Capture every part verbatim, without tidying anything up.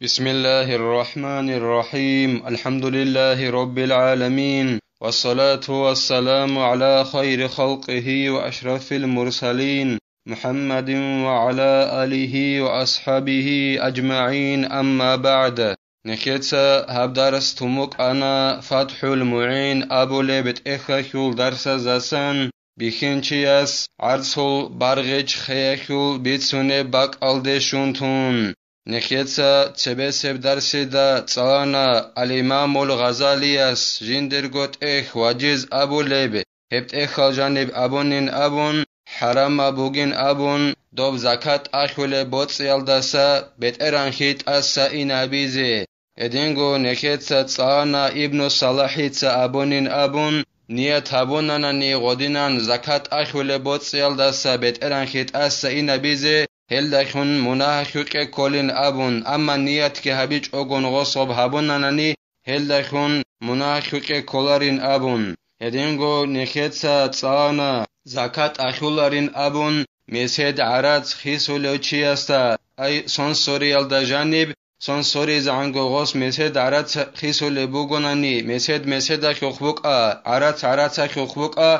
بسم الله الرحمن الرحيم. الحمد لله رب العالمين. والصلاة والسلام على خير خلقه وأشرف المرسلين محمد وعلى آله وأصحابه أجمعين. أما بعد. Нехеца гьаб дарс тумукъана ФатхӀул МугӀин абулеб тӀехьалъул дарсаздасан, бихьинчияс гӀарцул баргъич хеялъул бицунеб бакӀалде щун тун. Нехеца цебесеб дарсида цӀалана ал-Имамул Гъазалияс жиндирго тӀехь важиз абулеб, гьеб тӀехьал жаниб абунин абун, хӀарамаб бугин абун, доб закат ахьулеб боцӀиялдаса бетӀергьанлъи тӀаса ин гьабизе. Гьединго нехеца цӀалана Ибну Салахица абунин абун, ният гьабунанани гъодинан закат ахьулеб боцӀиялдаса бетӀергьанлъи тӀаса ин гьабизе, гьелдалъун мунагь-хьукъе кколин абун, амма ниятги гьабичӀогун гъос гъоб гьабунанани, гьелдалъун мунагь-хьукъе кколарин абун. Гьединго нехеца цӀалана закат ахьуларин абун, месед гӀарац хисулев чиясда, ай, сон сориялда жаниб, сон соризегӀанго гъос месед гӀарац хисулеб бугонани, месед меседалъухъ букӀа, гӀарац гӀарацалъухъ букӀа,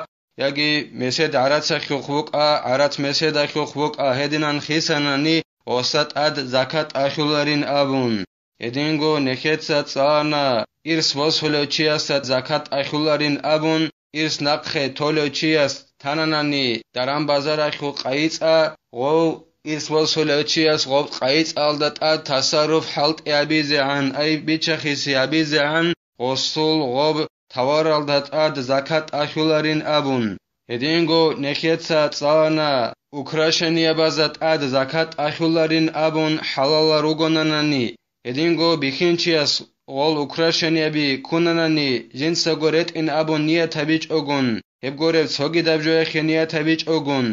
яги месед гӀарацалъухъ букӀа, гӀарац меседалъухъ букӀа, гьединан хисанани, гъоса тӀад закат ахьуларин абун. Гьединго нехеца цӀалана ирс босулев чиясда закат ахьуларин абун, ирс нахъе толев чияс тананани даран-базаралъул къайицӀа, гъов ирс босулев чияс гъоб къайицӀалда тӀад тасарруф хӀалтӀи гьабизегӀан, ай, бича-хиси гьабизегӀан, гъосул гъоб таваралда тӀад закат ахьуларин абун. Гьединго нехеца цӀалана украшениябазда тӀад закат ахьуларин абун хӀалалал ругонанани, гьединго бихьинчияс гъол украшенияби ккунанани, жинцаго ретӀин абун ният гьабичӀогун, гьеб гуреб цогидаб жояхъе ният гьабичӀогун,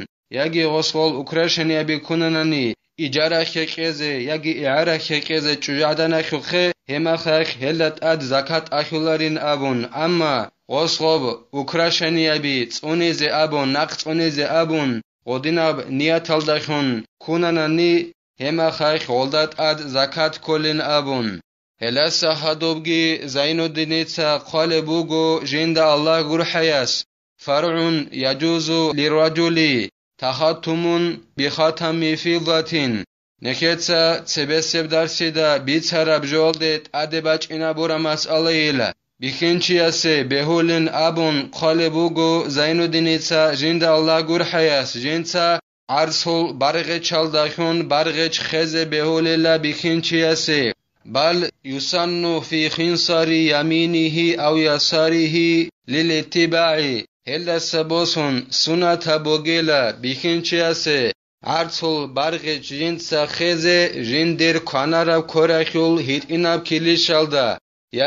яги гъос гъол украшенияби ккунанани, ижарахъе кьезе яги игӀарахъе кьезе чӀужугӀаданалъухъе, гьемахалъ гьелда тӀад закат ахьуларин абун, амма гъос гъоб украшенияби цӀунизе абун, нахъ цӀунизе абун, гъодинаб нияталдалъун ккунанани, гьемахалъ гъолда тӀад закат кколин абун. Гьелдаса гьадубги Зайнуддиница хъвалеб буго жинда Аллагь гурхӀаяс: «ФаргӀун яжузу лирражули тахаттумун бихатами фиддатин». Нехеца цебесеб дарсида бицараб жоялде тӀаде бачӀинабураб масъалайила. Бихьинчиясе бегьулин абун хъвалеб буго Зайнуддиница жинда Аллагь гурхӀаяс, жинца гӀарцул баргъичалдалъун баргъич хезе бегьулила бихьинчиясе. «Бал юсанну фи хинсари яминихи ав ясарихи лилиттибагӀи». Гьелдаса босун сунатаб бугила бихьинчиясе гӀарцул баргъич жинца хезе жиндир кванараб кверахъул гьитӀинаб килищалда,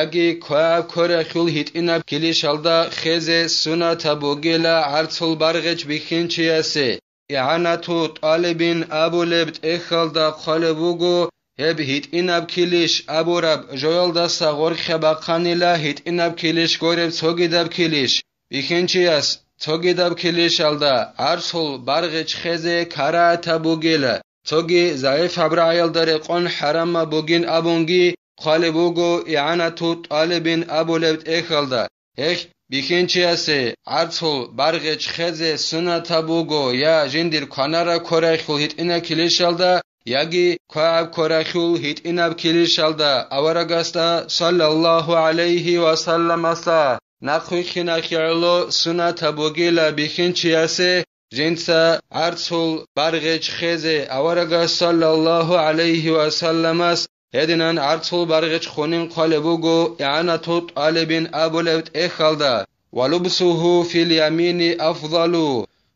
яги квегӀаб кверахъул гьитӀинаб килищалда хезе сунатаб бугила гӀарцул баргъич бихьинчиясе. «ИгӀанату тӀалибин» абулеб тӀехьалда хъвалеб буго, гьеб гьитӀинаб килищ абураб жоялдаса гъоркьа бахъанила гьитӀинаб килищ гуреб цогидаб килищ. Бихьинчияс цогидаб килищалда гӀарцул баргъич хезе карагьатаб бугила, цоги загӀипаб рагӀиялда рекъон хӀарамаб бугин абунги хъвалеб буго «ИгӀанату тӀалибин» абулеб тӀехьалда. Гьелъ бихьинчиясе гӀарцул баргъич хезе сунатаб буго я жиндир кванараб кверахъул гьитӀинаб килищалда, яги квегӀаб кверахъул гьитӀинаб килищалда аварагасда, саллаллагьу гӀалайгьи ва салламасда, нахъвилълъиналъе гӀоло сунатаб бугила бихьинчиясе жинца гӀарцул баргъич хезе аварагас, саллаллагьу гӀалайгьи ва салламас, гьединан гӀарцул баргъич хунин хъвалеб буго «ИгӀанату тӀалибин» абулеб тӀехьалда, «ва лубсугьу фил ямини афзалу».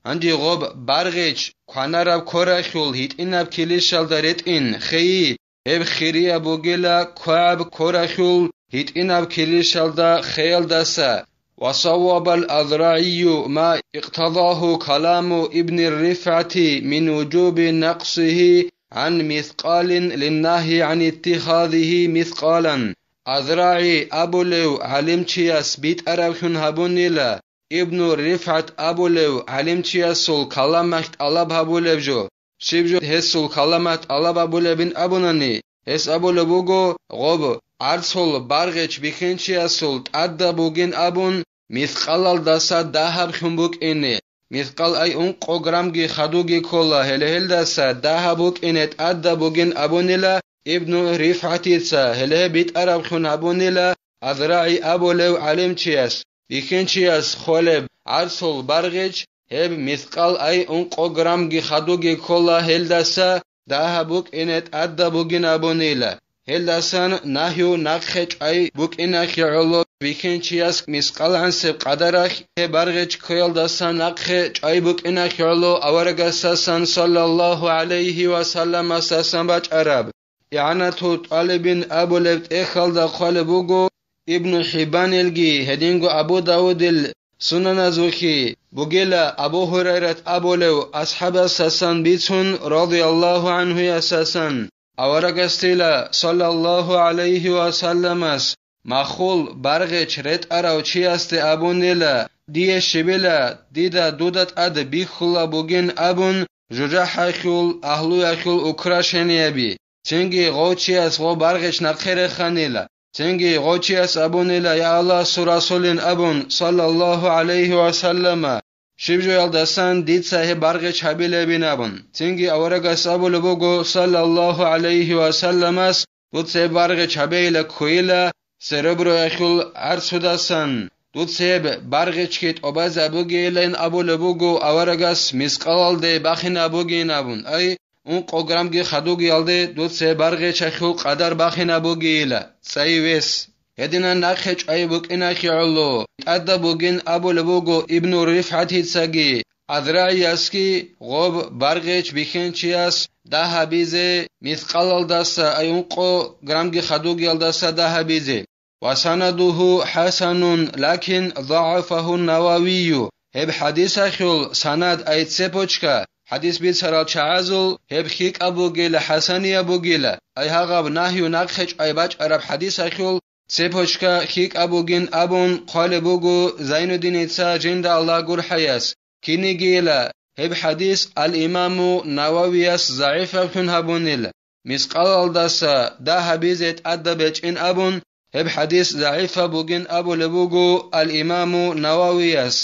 Гьанже гъоб баргъич кванараб кверахъул гьитӀинаб килищалда ретӀин хейи, гьеб хирияб бугила квегӀаб кверахъул гьитӀинаб килищалда хеялдаса. «Ва саввабал Азрагьийю ма икътадагьу каламу Ибни РифгӀати мин вужуби накъсигьи гӀан мискъалин линнагьи гӀан иттихазигьи мискъалан». АзрагӀи абулев гӀалимчияс битӀараблъун гьабунила, Ибну РифгӀат абулев гӀалимчиясул каламалъ тӀалаб гьабулеб жо. Щиб жо гьесул каламалъ тӀалаб гьабулебин абунани, Гьес абулеб буго, гъоб гӀарцул баргъич бихьинчиясул тӀадаб бугин абун, мискъалалдаса дагьаб хьун букӀине, мискъал ай ункъо грамги хадуги ккола, гьеле гьелдаса дагьаб букӀине тӀадаб бугин абунила Ибну РифгӀатица, гьеле гьеб битӀараб хьун абунила АзрагӀи абулев гӀалимчияс, бихьинчияс холеб гӀарцул баргъич, гьеб мискъал ай ункъо грамги хадуги ккола, гьелдаса дагьаб букӀине тӀадаб бугин абунила. Гьелдасан нагьу нахъе чӀвай букӀинахье гӀоло, бихьинчияс мискъал гӀансеб къадарахь гьеб баргъич ккоялдасан нахъе чӀвай букӀинахье гӀоло аварагасасан саллаллагьу гӀалайгьи ва салламасасан бачӀараб. ИгӀанату ТӀалибин абулеб тӀехьалда хъвалеб буго, Ибну ХӀиббанилги гьединго Абу Давудил сунаназухъе бугела Абу Гьурайрат абулев асхӀабасасан бицун, радияллагьу гӀанхуясасан, аварагасдила, саллаллагьу гӀалайгьи ва салламас, махул баргъич ретӀарав чиясде абунила, дие щибила дида дуда тӀад бихьула бугин абун, жужахӀалъул, агьлуялъул украшениеби. Цинги гъов чияс гъо баргъич нахъе реханила. Цинги гъов чияс абунила: «Я Аллагьасул Расулин», — абун, саллаллагьу гӀалайгьи ва саллама, щиб жоялдасан дица гьеб баргъич гьабилебин абун. Цинги аварагас абулеб буго, саллаллагьу гӀалайгьи ва салламас: «Дуца гьеб баргъич гьабейила ккойила сереброялъул гӀарцудасан, дуца гьеб баргъичги тӀобазабугейилан», — абулеб буго аварагас, мискъалалде бахинабугин абун, ай, ункъо грамги хадугиялде дуца баргъичахьул къадар бахинабугейила, цӀайи вес. Гьединан нахъе чӀвай букӀинахье гӀоло, тӀадаб бугин абулеб буго Ибну РифгӀатицаги, АзрагӀиясги, гъоб баргъич бихьинчияс дагьабизе мискъалалдаса, ай ункъо грамги хадугиялдаса дагьабизе. «Ва санадуху хӀасанун, лакин загӀафаху Нававию». Гьеб хӀадисахъул санад, ай цепочка, хӀадис бицарал чагӀазул гьеб хьикӀаб бугила, хӀасанияб бугила, ай гьагъаб нагьу нахъе чӀвай бачӀараб хӀадисахъул цепочка хьикӀаб бугин абун хъвалеб буго Зайнуддиница, жинда Аллагь гурхӀаяс. Кинигийила гьеб хӀадис ал-Имаму Нававияс загӀипаблъун гьабунила, мискъалалдаса дагь гьабизе тӀадаб гьечӀин абун, гьеб хӀадис загӀипаб бугин абулеб буго ал-Имаму Нававияс.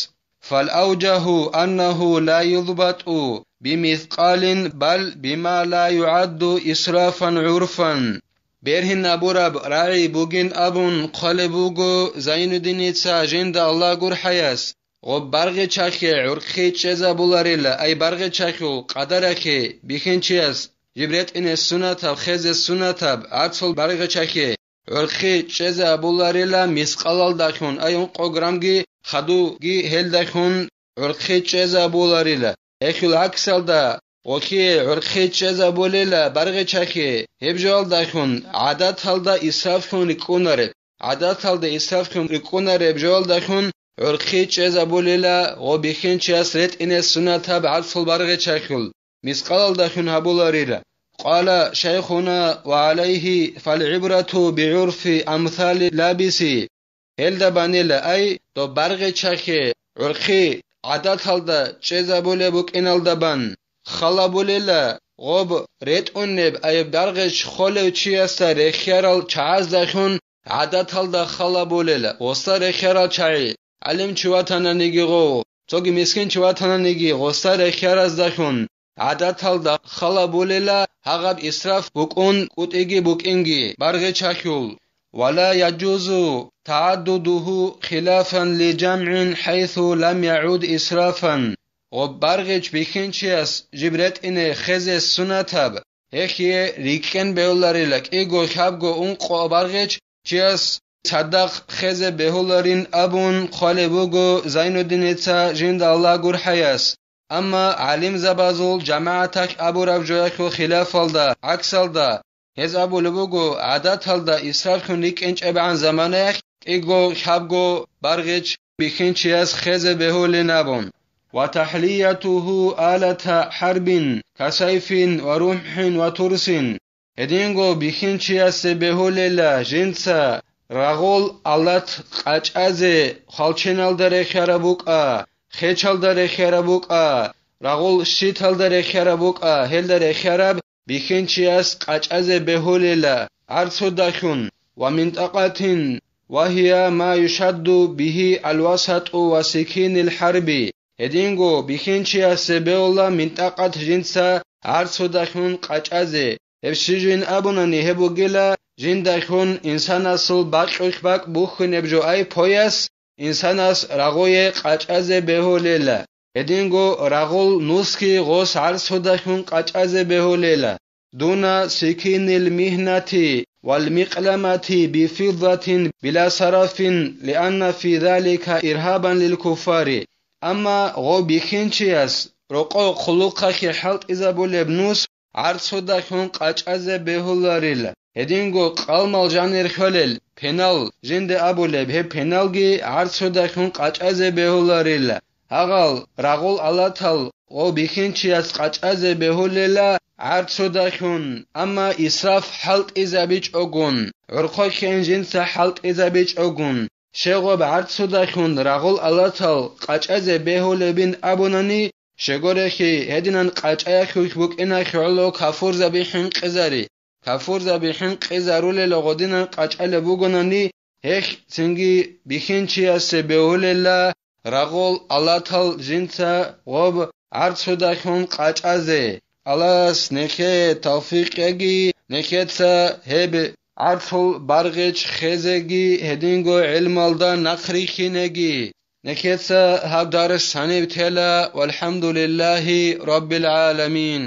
«Фал-авжагьу аннагьу ла юзбату бимискъалин, бал бима ла югӀадду исрафан гӀурфан». Бергьинабураб рагӀи бугин абун хъвалеб буго Зайнуддиница, жинда Аллагь гурхӀаяс. Гъоб баргъичахъе гӀурхъи чӀезабуларила, ай баргъичахъул къадарахъе бихьинчияс жиб ретӀине сунатаб, хезе сунатаб гӀарцул баргъичахъе гӀурхъи чӀезабуларила мискъалалдалъун, ай ункъо грамги хадуги гьелдалъун гӀурхъи чӀезабуларила. Гьелъул гӀаксалда, гъолъие гӀурхъи чӀезабулела баргъичахъе, гьеб жоялдалъун гӀадаталда исрафлъун рикӀкӀунареб. ГӀадаталда исрафлъун рикӀкӀунареб жоялдалъун гӀурхъи чӀезабулела гъо бихьинчияс ретӀине сунатаб гӀарцул баргъичахъул, мискъалалдалъун гьабуларила. Къала шайхуна ва гӀалайгьи фалгӀибрату бигӀурфи амсали лабиси. Гьелда банила, ай, доб баргъичахъе гӀурхъи гӀадаталда чӀезабулеб букӀиналда бан, халабулела гъоб ретӀунеб, ай, баргъич холев чиясда рехиарал чагӀаздалъун гӀадаталда халабулела, гъосда рехиарал чагӀи, гӀалим чи ватананиги гъов, цоги мискин чи ватананиги гъосда рехиараздалъун гӀадаталда халабулела гьагъаб исраф букӀун кӀутӀиги букӀинги баргъичахъул. «Ва ла яжузу тагӀаддудуху хилафан ли жамгӀин хӀайсу лам ягӀуд исрафан». Гъоб баргъич бихьинчияс жиб ретӀине хезе сунатаб, гьехие рикӀкӀен бегьуларила кӀиго, хьабго, ункъо баргъич чияс цадахъ хезе бегьуларин абун хъвалеб буго Зайнуддиница, жинда Аллагь гурхӀаяс. Амма гӀалимзабазул жамагӀаталъ абураб жоялъул хилафалда, гӀаксалда, гьез абулеб буго, гӀадаталда исрафлъун рикӀкӀинчӀебгӀан заманаялъ кӀиго, хьабго баргъич бихьинчияс хезе бегьулин абун. «Ва тахӀлиятуху алата хӀарбин, касайфин ва румхӀин ва турсин». Гьединго бихьинчиясе бегьулела жинца рагъул алат къачӀазе, хвалченалда рехиараб букӀа, хечалда рехиараб букӀа, рагъул щиталда рехиараб букӀа, гьелда рехиараб бихьинчияс къачӀазе бегьулела гӀарцудахьун, ва минтӀакъатин, ва гьия ма юшадду бигьи алвасату ва сикинил хӀарби, гьединго бихьинчиясе бегьула минтӀакъат жинца гӀарцудахьун къачӀазе. Гьеб щижин абунани гьеб бугила жиндахьун инсанасул бакьулъ бакӀ бухьунеб жо ай пояс, инсанас рагъуе къачӀазе бегьулела, гьединго рагъул нусги гъос гӀарцудахьун къачӀазе бегьулела, дуна сикинил мигьнати вал микъламати бифиддатин била сарафин, лианна фи залика иргьабан лил куффари. Амма гъо бихьинчияс рокъо хъулухъалъе хӀалтӀизабулеб нус гӀарцудахьун къачӀазе бегьуларила. Гьединго къалмал жанир хьолел, пенал жинде абулеб, гьеб пеналги гӀарцудахьун къачӀазе бегьуларила. Гьагъал рагъул алатал гъо бихьинчияс къачӀазе бегьулела гӀарцудахьун, амма исраф хӀалтӀизабичӀогун, гӀурхъохъен жинца хӀалтӀизабичӀогун, щегъоб гӀарцудахьун рагъул алатал къачӀазе бегьулебин абунани, щегорехи, гьединан къачӀаялъулъ букӀина хӀоло кафурзаби хӀинкъизари. Кафурзаби хӀинкъизарулел гъодинан къачӀалеб бугонани, гьелъ цинги бихьинчиясе бегьулела рагъул алатал жинца гъоб гӀарцудахьун къачӀазе. Аллагьас нехее тавфикъ кьеги, нехеца гьеб гӀарцул баргъич хезеги, гьединго гӀилмалда нахърихьинеги. Нехеца гьаб дарс гьаниб тела, валхӀамдулиллагьи раббил гӀаламин.